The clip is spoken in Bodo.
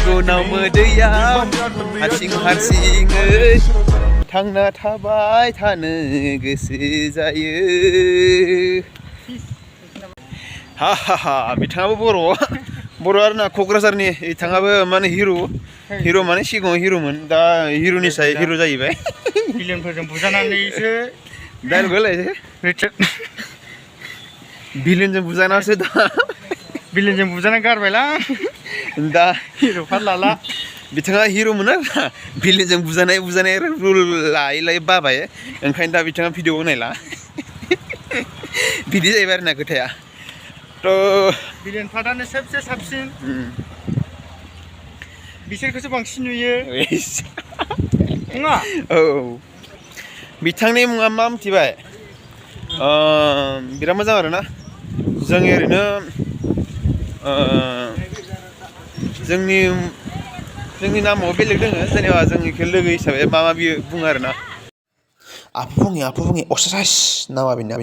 गुनाव मोदैयाव हारसिं हारसिङै थांना थाबाय थानो गोसो जायो हा हा हा बिथाङाबो बर' आरोना क'क्राझारनि बिथाङाबो माने हिर' माने सिगाङाव हिर'मोन दा हिर'नि साय हिर' जाहैबाय बिलेनफोरजों बुजानानैसो डाइरेक्ट होलायसै बिलेनजों बुजानासो दा बिलेनजों बुजाना गारबायलां दा हिर' फार लाला बिथाङा हिर'मोन आरोना बिलेनजों बुजानाय रुल लायै बाबाय ओंखायनो दा बिथाङा भिडिअ बनायला बिदि जाहैबाय आरोना खोथाया बिलेन फार्टआनो सबसे साबसिन बिसोरखौसो बांसिन नुयो नङा औ बिथांनि मुङा मा मिथिबाय बिराद मोजां आरोना जों ओरैनो जोंनि नामाव बेलेग दोङो जेनेबा जों इखौ लोगो हिसाबै माबा बियो बुङो आरोना आफु फंनि एक्सारसाइज नामा बेना